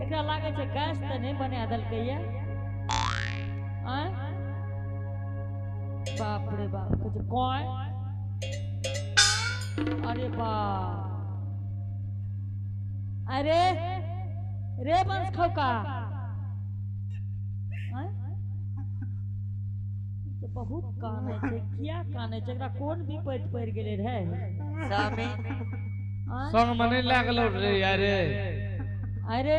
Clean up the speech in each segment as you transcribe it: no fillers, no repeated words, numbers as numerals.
एकरा लागै छै गैस तऽ नहि बना देलकै ये। आँय बाप रे बाप, कहै छै कोय। अरे बाप, अरे रे बंश खौका, आँय? तऽ बहुत कानै छै। किया कानै छै? एकरा कोन विपैत पड़ि गेलै रहै? स्वामी आँय? संग में नहीं लागलो रे यारे। अरे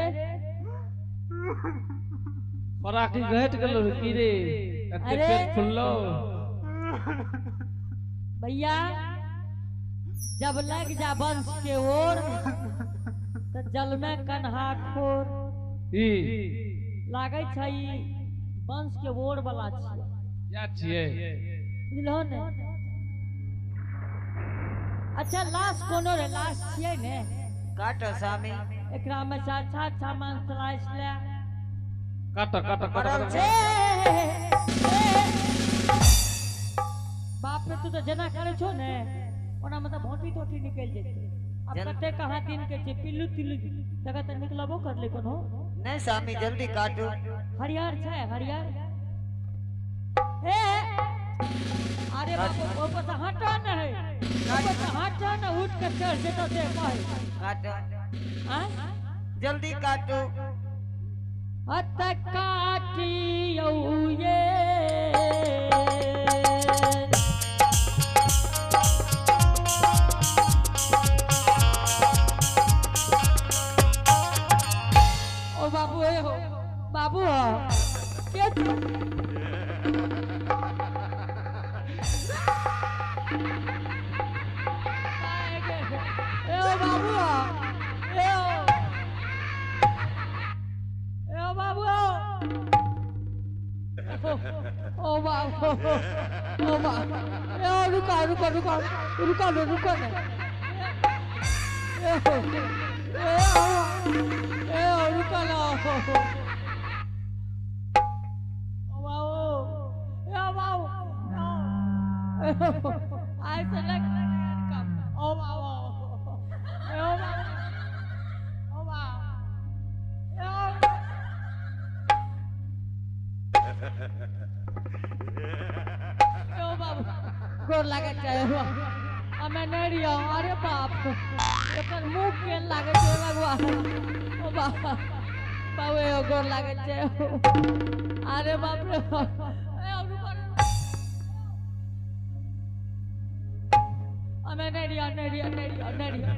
खोराकी घट गेलो रे की रे? एते अरे! पेट फुललो। भैया जब लग जा वंश के ओर तो जल में कन्हा खोर। ई लागै छै ई वंश के ओर वाला छियै। या छियै। बुझलहो ने? अच्छा लाश कोनो रे लाश छियै ने? काटो स्वामी। एकरा में से अच्छा अच्छा मांस स्लाइस ले। काट काट काट। मरल काट। छै। ए, ए, बाप रे, तू तऽ जेना करै छौ ने ओना मतलब भोटी तोटी निकलि जेतै। आब कते कहाँ दिन के छै, पिल्लू तिल्लू देखा तऽ निकलबो करलै कोनो। नहीं स्वामी जल्दी काटू। हरियर छै हरियर। ए अरे बाप, ऊपर से हटा न है, ऊपर से हटा न, उठ के चढ़ जेतो से कहे। काटो। आँ? जल्दी काटू। हत काटियौ ये। ओ बाबू, ए हो बाबू हो के ए ओ बाबू हो, ए ओ, ए ओ बाबू हो। ओ बाबू, ओ बाबू, ए ओ रुको रुको रुको रुको ने रुको ने। ए ओ, ए ओ, ए ओ रुको ना। ओ बाबू, ए ओ बाबू, ऐसे लग ओ बाबू, ए ओ बाबू, ओ बाबू, ए ओ। ओ बाबू, गोर लागै छै। हमे नहि रहियौ। अरे बाप, एकर मुँह केहन लागै छै भगवान। ओ बाप बाबू, ए गोर लागै छै। अरे बाप रे बाप। ए रुको रुको, हमे नहि रहियौ, नहि रहियौ, नहि रहियौ, नहि रहियौ।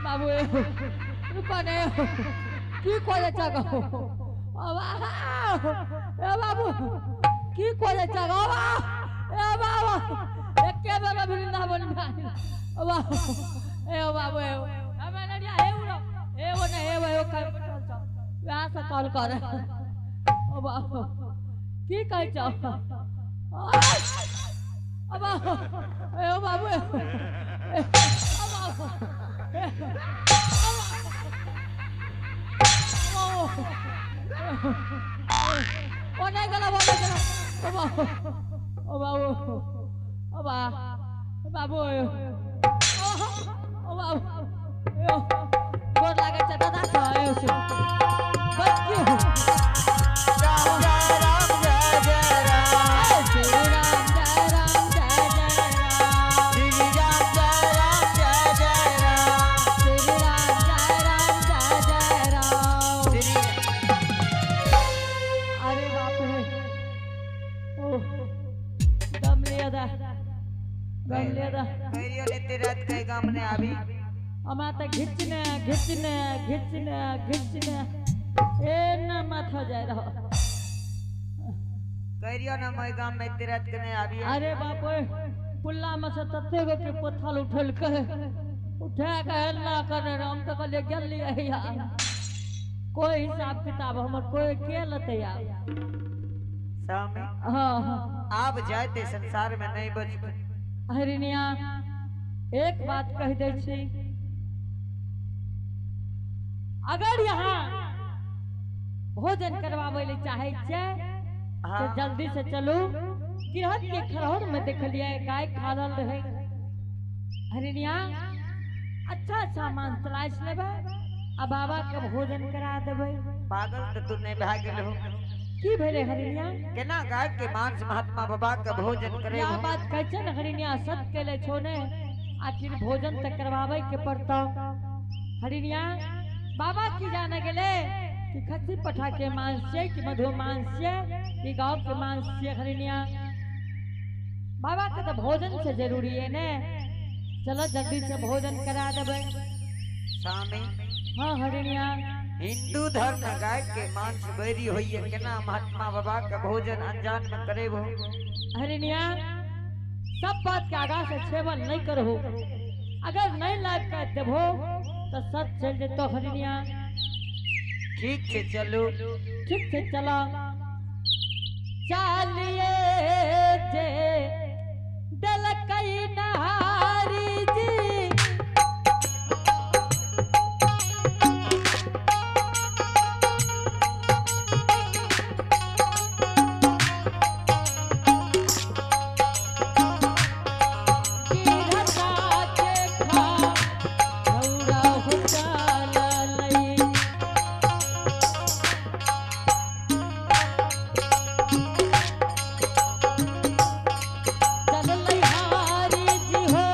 बाबू ए रुको ने, की करे छ गो? ओ बाबू, ए बाबू की करे छ गो? ए बाबू एके बेर वृंदावन में। ओ बाबू, ए ओ बाबू, ए हमे नडिया हे उड़ो हे ओ ने हे ओ कर बैठल छ वएह से कॉल कर। ओ बाबू की कहै छ? ओ बाबू, ए ओ बाबू, ए ओ बाबू, ए ओ नहीं गला, वो नहीं गला। ओ बाबू, ओ बाबू, ओ बा बाबू, ओ बाबू, ए गोर लागै छै दादा छ। ए से बच की। राम जय राम जय जय राम। श्री राम जय राम जय जय राम। श्री राम जय राम जय जय राम। श्री राम जय राम जय जय राम। श्री अरे बाप रे, ओ दम लिया दा, दम लिया दा। कहियो लेते रात के गाम ने आबी। हमरा तऽ घिचने घिचने घिचने घिचने ए न माथा जाय रहो। कहियो ना मैं गाम में एते रात के नहीं आबी। अरे बाप रे, पुल्ला में से तते गो के पत्थर उठेलकै, उठा के हल्ला करे रहे। हम तऽ कहलियै गेलियै यार, कोई हिसाब किताब हमर कोई के लेतै आब? स्वामी हाँ हाँ। आब जाते संसार में नहीं बचते। हरिणिया एक बात कह दै छी, अगर यहाँ भोजन करवाबै ले चाहे छियै हाँ तो जल्दी से चलू, गिरहत के खरहर में देखलिए गाय खा रहल रहे। हरिणिया अच्छा अच्छा मांस तलाश लेबै आ बाबा के भोजन करा देबै। पागल तऽ तू नहि भए गेल हो। की भेलै हरिणिया? केना गाय के मांस महात्मा बाबा के भोजन करे? या बात कहै छै ने हरिणिया, सत केले छो ने, आखिर भोजन तऽ करवाबै के पड़तौ। हरिणिया बाबा की जाने गेले कि खस्सी पठा के मांस छियै कि मधु मांस छियै कि गाँव के मांस छियै। हरिणिया बाबा के तऽ भोजन से जरूरी है ने, चलो जल्दी से भोजन करा देबै। स्वामी। हाँ हरिणिया। हिंदू धर्म में गाय के मांस बैरी होइए, केना महात्मा बाबा के भोजन अनजान में करेबो? हरिणिया सब बात के आगा से छेबल नहीं करहो, अगर नहीं लाभ कर देबो तो सब चल जेतो। हरिणिया ठीक छै चलू। ठीक छै चलो। चलिए जे दलकई नहारी जी, गिरता के खा रौरा हो चललई। चललई हारी जी हो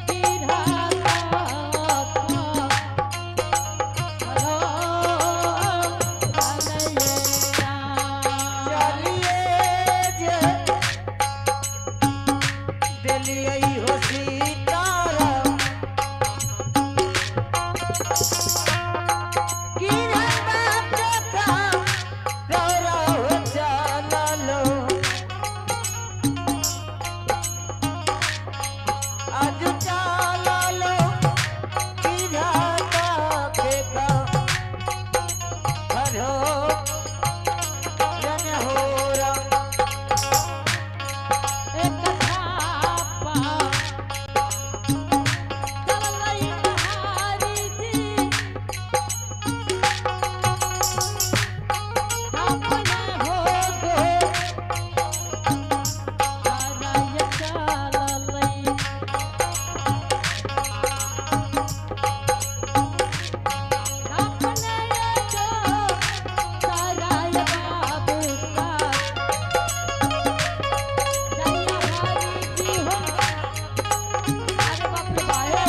गिरता खा रो चललई राम। चलिए जे देलियै हो सीताराम, गिरता के खा रौरा हो चललो। आज चललो गिरता के खा हरो रन हो राम। एक थापा चललई नहारी जी, अपना हो गो आराय चललई। अपने जो सराय बाबू का जइया हारी जी हो। अरे बाप रे बा, ए!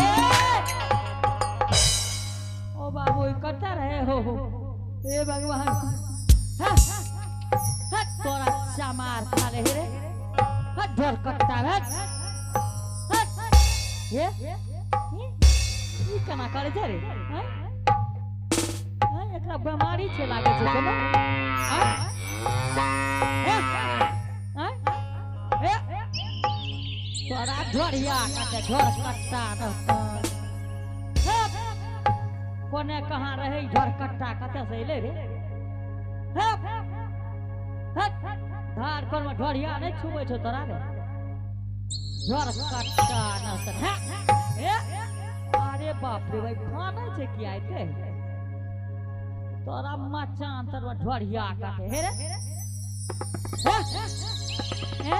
ओ बाबू ई कतऽ रहे हो? हे भगवान, हा, हा, तोरा चमार खा ले रे, हट ढोर कट्टा, हट हट। हे ई केना करै छै रे? हैं? हैं, एकरा बेमारी छै लागै छै कोनो? हैं? हे? हैं? हे? तोरा ढोरिया काटे ढोर कट्टा रहतौ। हे, कोने कहाँ रहे ई ढोर कट्टा, कतऽ से एलै रे? हे, हट, धार कोन में ढोरिया नहि छुबै छौ तोरा रे, ढोर कट्टा रहतौ। हे, हे, अरे बाप रे भाई, फानै छै की आइते तोरा मचान तर में ढोरिया काटे? हे रे, हे, हे,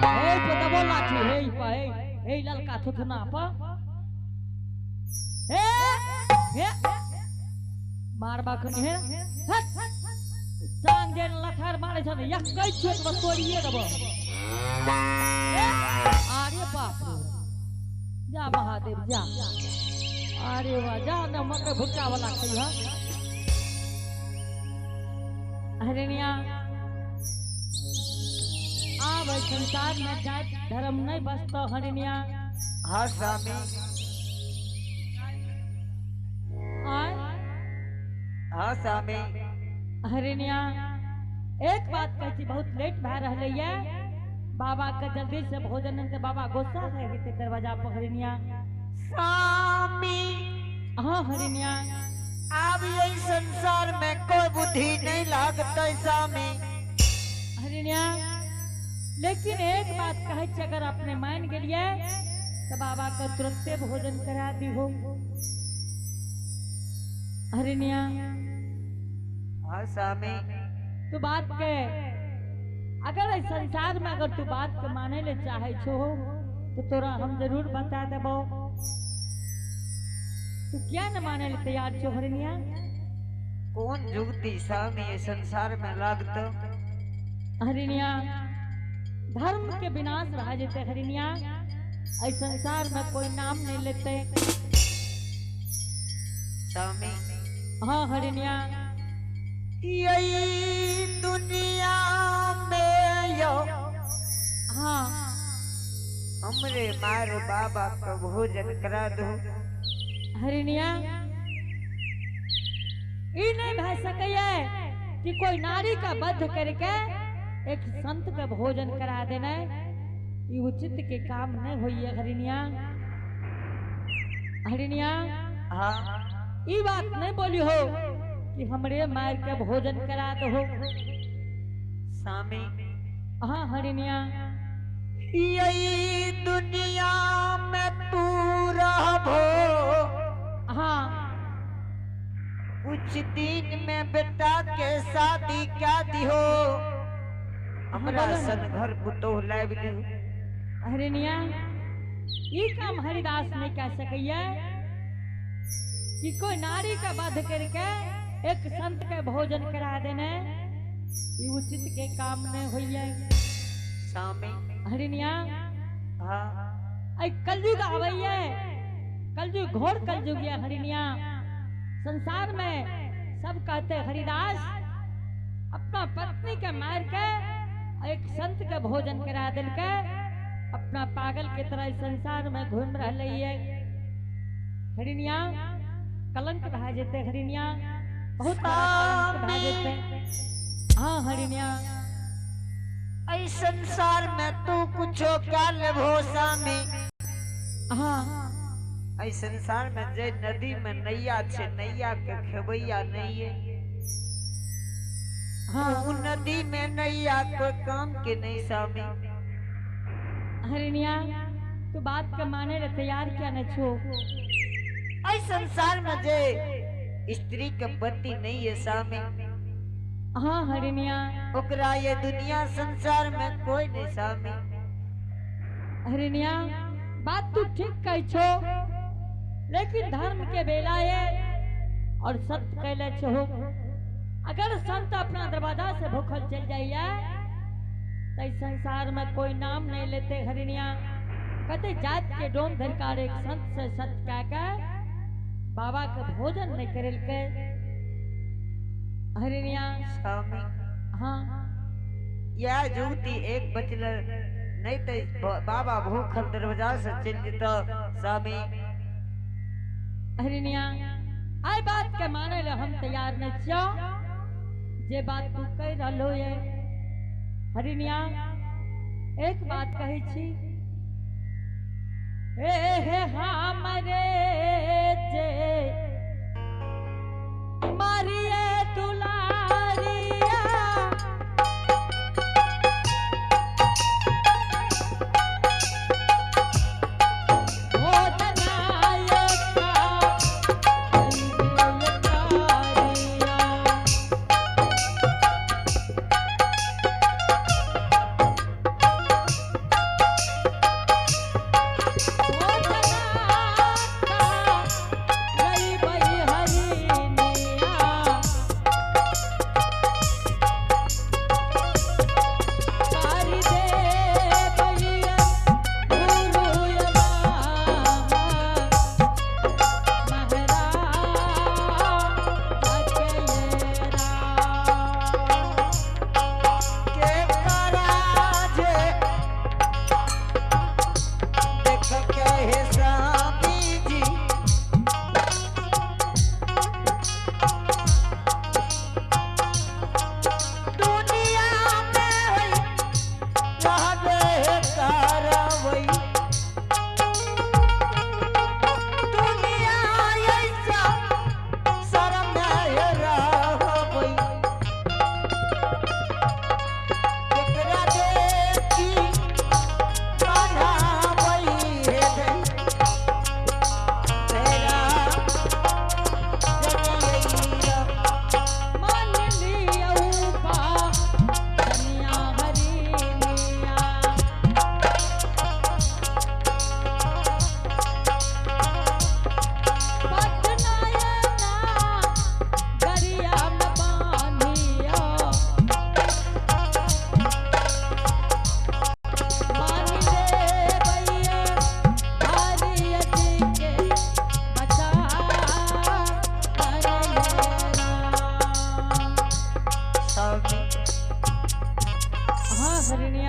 हे पे दबो लाठी, हे पा, हे, हे ललका थुथना पा, हे, हे मारबा खनी। हे हट, टांग जे लथार मारे छ ने, यक्कै चोट में तोड़िए देबो। हे, अरे बाप रे, जा महादेव जा, अरे वाह, जा न मकई भुट्टा वाला खइह। हरिणिया आब एहि संसार में जाति धर्म नहीं बचतो हरिणिया। हाँ स्वामी। आय? हाँ स्वामी। हरिणिया एक बात कहै छी, बहुत लेट भए रहलै ये, बाबा के जल्दी से भोजन नहीं तऽ बाबा गुस्सा भए जेतै दरवाजा पर। हरिणिया। स्वामी। हाँ हरिणिया। आब यही संसार में कोई बुद्धि नहीं लागतै स्वामी। हरिणिया लेकिन एक बात कहै छी, अगर अपने मान गेलियै तऽ बाबा के तुरंते भोजन करा दिहो हरिणिया। हाँ स्वामी। तो बात के अगर इस संसार में अगर तू बात के माने ले चाहे छो तो तोरा हम जरूर बता देबो। तू क्या न माने ले तैयार छो हरिणिया? कौन जुगती स्वामी ये संसार में लागत? हरिणिया धर्म के विनाश भए जेते हरिणिया, एहि संसार में कोई नाम नहीं लेते। स्वामी हाँ हरिणिया। यही दुनिया में यो हाँ हमरे मार बाबा का भोजन करा दो। हरिणिया ई नहीं भए सकैया कि कोई नारी का बध करके एक संत का भोजन करा देना, ई उचित के काम नहीं होइए हरिणिया। हरिणिया हाँ ई बात नहीं बोली हो कि हमरे मार के भोजन करा दो। स्वामी हाँ हरिणिया। यही दुनिया में तू रहबो। हाँ कुछ दिन में बेटा के शादी क्या दिहो, हमरा सन घर पुतोह लाइब लिहो। हरिणिया ई काम हरिदास नहीं कह सकैया कि कोई नारी का वध करके एक संत के भोजन करा देने, ई उचित के काम नहीं होइए। स्वामी हरिणिया हाँ ऐ कलयुग आवैये, कलयुग घोर कलयुग है हरिणिया। संसार में सब कहते हरिदास अपना पत्नी के मार के एक संत के भोजन करा दिल के अपना पागल के तरह संसार में घूम रहे है। हरिणिया कलंक भए जेते हरिणिया, बहुत बड़ा कलंक भए जेते। हाँ हरिणिया ऐ संसार में तू कुछो क्या लेबो स्वामी? हाँ ऐ संसार में जे नदी में नैया छे, नैया के खेबैया नहीं है। हाँ उ नदी में नैया कोई काम के नहीं स्वामी। हरिणिया तू बात के माने रे तैयार क्या न छो? ऐ संसार में जे स्त्री के पति नहीं है स्वामी। हाँ हरिणिया ओकरा ये दुनिया संसार में कोई नहीं स्वामी। हरिणिया बात तू ठीक कह छो, लेकिन धर्म के बेला है और सत्य कहले छो। अगर संत अपना दरवाजा से भूखल चल जाइए तो इस संसार में कोई नाम नहीं लेते हरिणिया। कते जात के डोम धरकार एक संत से सत्य कह के बाबा के भोजन नहीं करेल के। हरिणिया स्वामी हाँ यह जुगती एक बचल नहीं तो बाबा भूखल दरवाजा से चल जेता स्वामी। हरिणिया आई बात के माने ले हम तैयार नहीं छियो जे बात तू कह रहलो ये। हरिणिया एक बात कही छी, ए हे हमरे जे मारिए दुलारिया, भोजनायका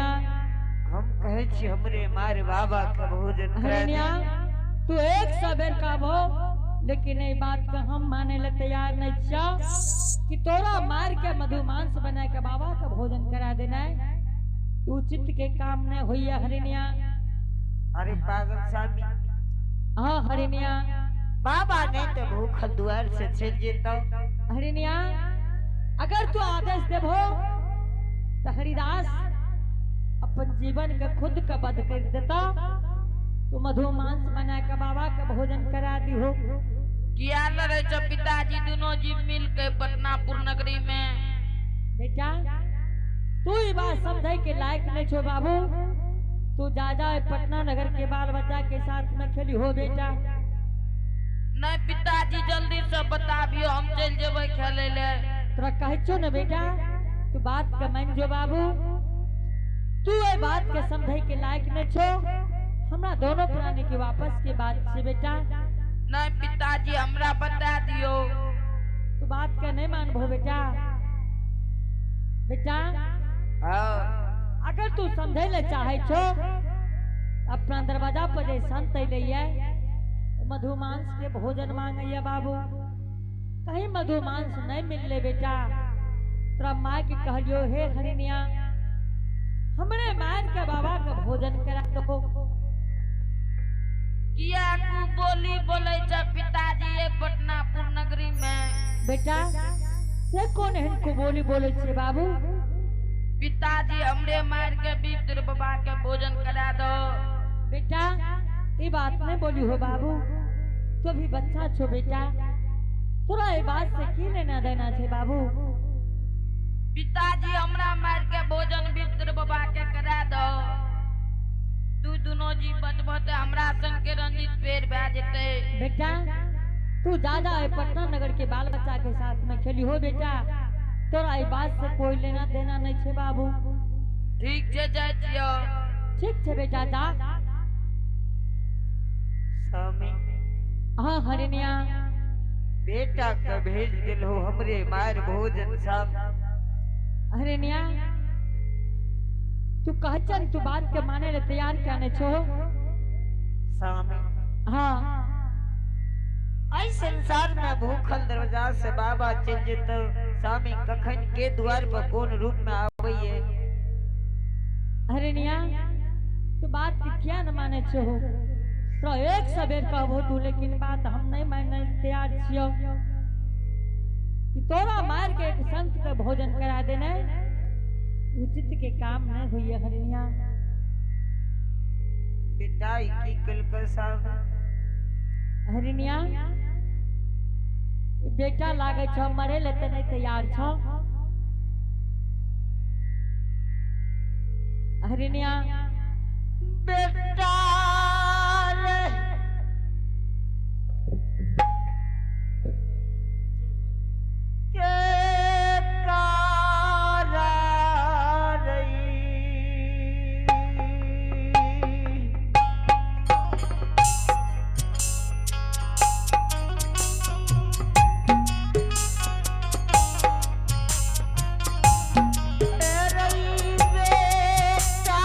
हरिणिया। हम कहै छी हमरे मार बाबा के भोजन करा दे। हरिणिया तू 100 बेर कहबो लेकिन ई बात के हम माने ले तैयार नहीं छियो कि तोरा मार के मधुमांस बना के बाबा के भोजन करा देना उचित के काम नहीं होइया हरिणिया। अरे पागल स्वामी। हाँ हरिणिया। बाबा नहीं तो भूखल द्वार से चल जेतो। हरिणिया अगर तू आदेश देबो तो हरिदास अपन जीवन के खुद का वध कर देता, तू मधुमांस बना के बाबा के भोजन करा दिहो। किया लड़े छो पिताजी दोनों जीव मिल के पटनापुर नगरी में? बेटा तू ई बात समझे के लायक नहीं छो बाबू, तू जा जा पटना नगर के बाल बच्चा के साथ में खेली हो बेटा। नहीं पिताजी जल्दी से बताबियो, हम चल जेबै खेले ले। तोरा कहै छो न बेटा तू बात के मान जो बाबू, तू ए बात के समझे के लायक नहीं छो, हमरा दोनों प्राणी के वापस के बात से बेटा। नहीं पिताजी हमरा बता दियो। तू बात के नहीं मानबो बेटा। बेटा हाँ। अगर तू समझे ले चाहे छो अपना दरवाजा पर जे संत अइले ये मधुमांस के भोजन मांगैया बाबू, कहीं मधुमांस नहीं मिलले बेटा। तोरा माँ के कहलियो हे हरिणिया हमरे मार के बाबा के भोजन करा दो। किया कु बोली बोले छ पिताजी ये पटनापुर नगरी में? बेटा से कौन एहन को बोली बोले छे बाबू? पिताजी हमरे मार के बीतर बाबा के भोजन करा दो। बेटा ये बात नहीं बोली हो बाबू, तो भी बच्चा छो बेटा, तोरा ये बात से की लेना देना छे बाबू? पिताजी हमरा मार के भोजन बीतर बाबा के करा दो, तू दोनों जी बचबो ते हमरा संग के रंजित पेड़ भए जेतै। बेटा तू जा जा पटना नगर के बाल बच्चा के साथ में खेली हो बेटा, तोरा ये बात से कोई लेना देना नहीं छे बाबू। ठीक छे जाइ छियो। ठीक छे बेटा जा। स्वामी। हाँ हरिणिया। बेटा के भेज दिलो हमरे मार भोजन सब। हरिणिया तू कहचन तू बात के माने ले तैयार क्या नहीं छो? स्वामी। हाँ। आई संसार में भूखल दरवाजा से बाबा चल जेतो, स्वामी कखन के द्वार पर कौन रूप में आवे? हरिणिया तू बात के क्या न माने छो? तो 100 बेर कहबो तू लेकिन बात हम नहीं माने तैयार छियो कि तोरा मार के एक संत के भोजन करा देने उचित के काम नहीं हुई है हरिणिया। बेटा ई की कल साहब? हरिणिया बेटा लागे छो मरे ले ते नहीं तैयार छो। हरिणिया बेटा रे के कारा रई बेटा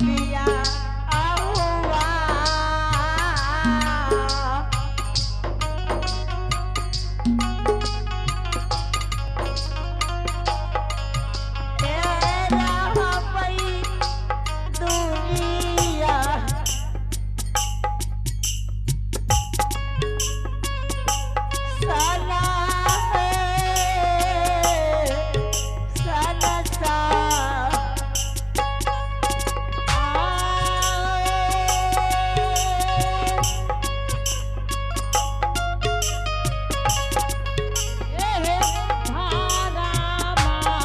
बिया आहुआ। तेरा हवई दुनिया सना है सनसा आए। ए धारा माँ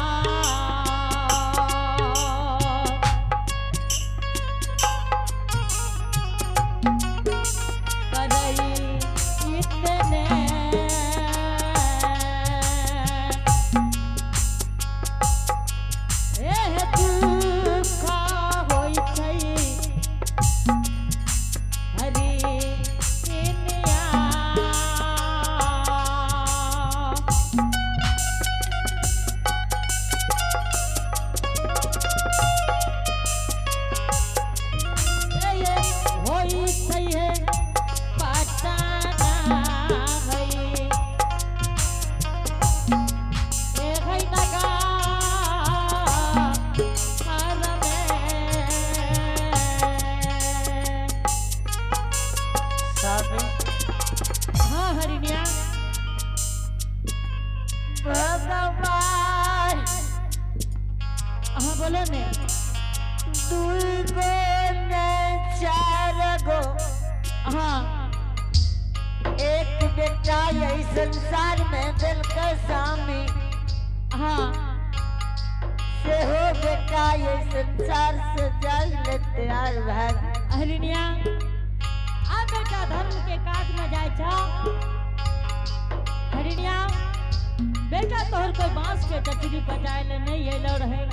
करई इतने एह दुख होइ छै हरि दुनिया। होइ छै हे पटना है ए है नगा हर में। स्वामी हाँ हरिणिया भगवान हाँ बोलो ने दुई गो ने चार गो हाँ एक बेटा यही संसार में दिल के स्वामी हाँ से हो बेटा ये संसार से जाल ले तैयार भाग हरिणिया आ बेटा धर्म के काज में जाय छौ हरिणिया बेटा तोहर कोई बांस के चचरी बजाय ले नहीं अयलो रहे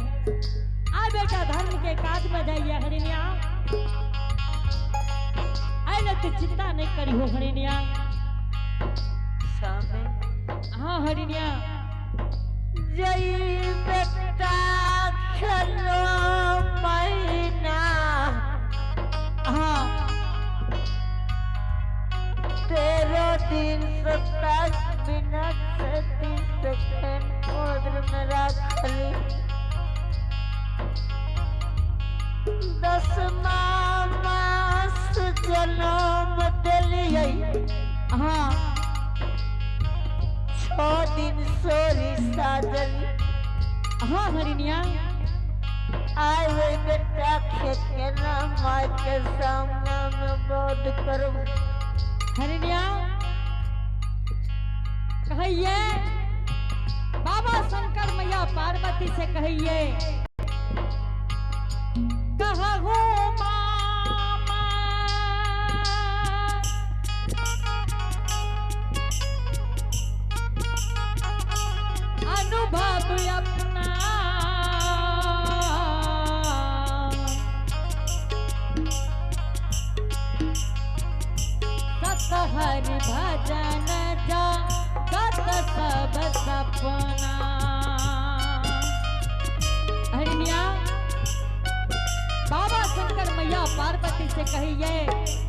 आ बेटा धर्म के काज में जाइए हरिणिया आइ ले तू चिंता नहीं करी हो हरिणिया स्वामी हाँ हरिणिया जई बेटा खेलो महीना हाँ 13 दिन 27 मिनट से 30 सेकंड उधर में रखली दसमा मास जन्म दिलियै हाँ 6 दिन सोरी साजली हाँ हरिणिया आए हुए बेटा के ना माँ के सामने में बोध करब हरिणिया कहिए बाबा शंकर मैया पार्वती से कहिए कहू मामा अनुभव अपना सत हरि भजन जा गत सब सपना हरिणिया बाबा शंकर मैया पार्वती से कहिए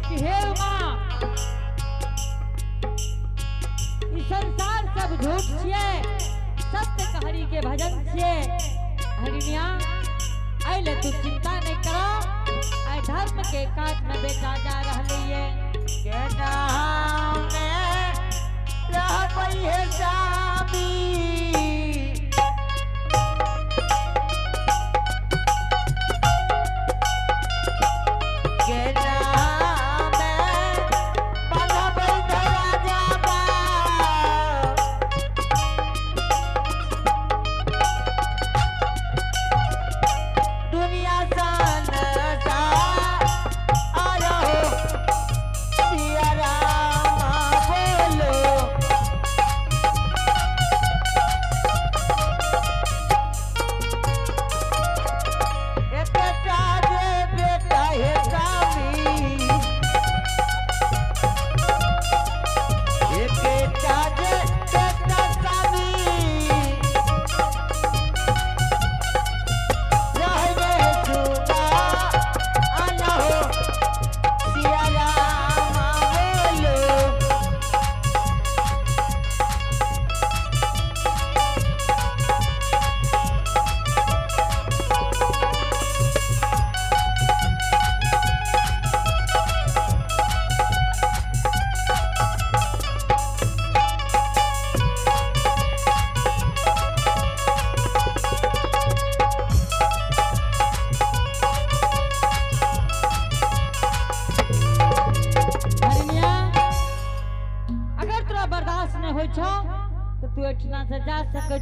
कि हे उमा ई संसार सब झूठ छिए सत्य हरि के भजन छिए हरिणिया अइले तू चिंता नहीं करो आइ धर्म के काज में बेटा जा रहली है के नाम में रहबै है स्वामी के नाम में बनबै दरवाजा। दुनिया संसार आरो सिया राम बोलो।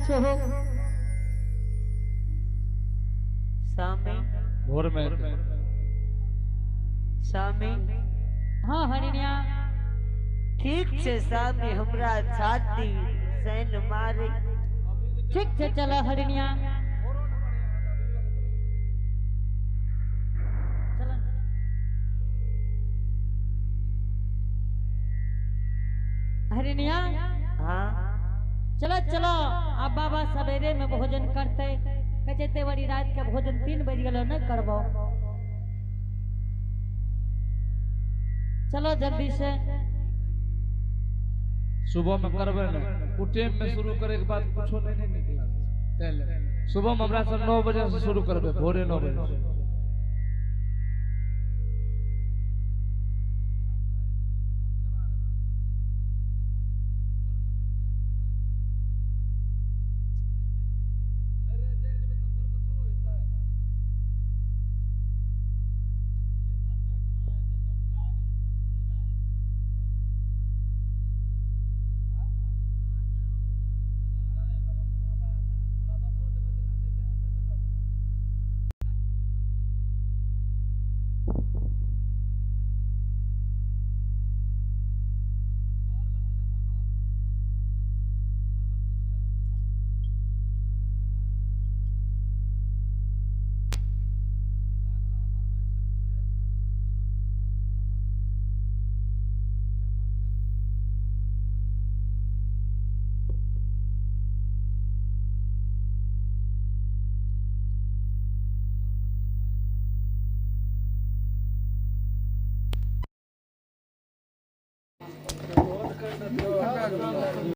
छो हो। स्वामी। भोर में। स्वामी। हाँ हरिणिया। ठीक छै स्वामी, हमरा छाती सैन मारे। ठीक छै चल हरिणिया। हरिणिया। हाँ। चलो चलो अब बाबा सवेरे में भोजन करते, कहै ते बड़ी रात के भोजन 3 बज गेलो नहीं करबो। चलो जल्दी से। सुबह में करबे ने, उ टाइम में शुरू करे के बाद कुछो नहीं निकला। सुबह में हमरा सब 9 बजे से शुरू करबे, भोरे 9 बजे।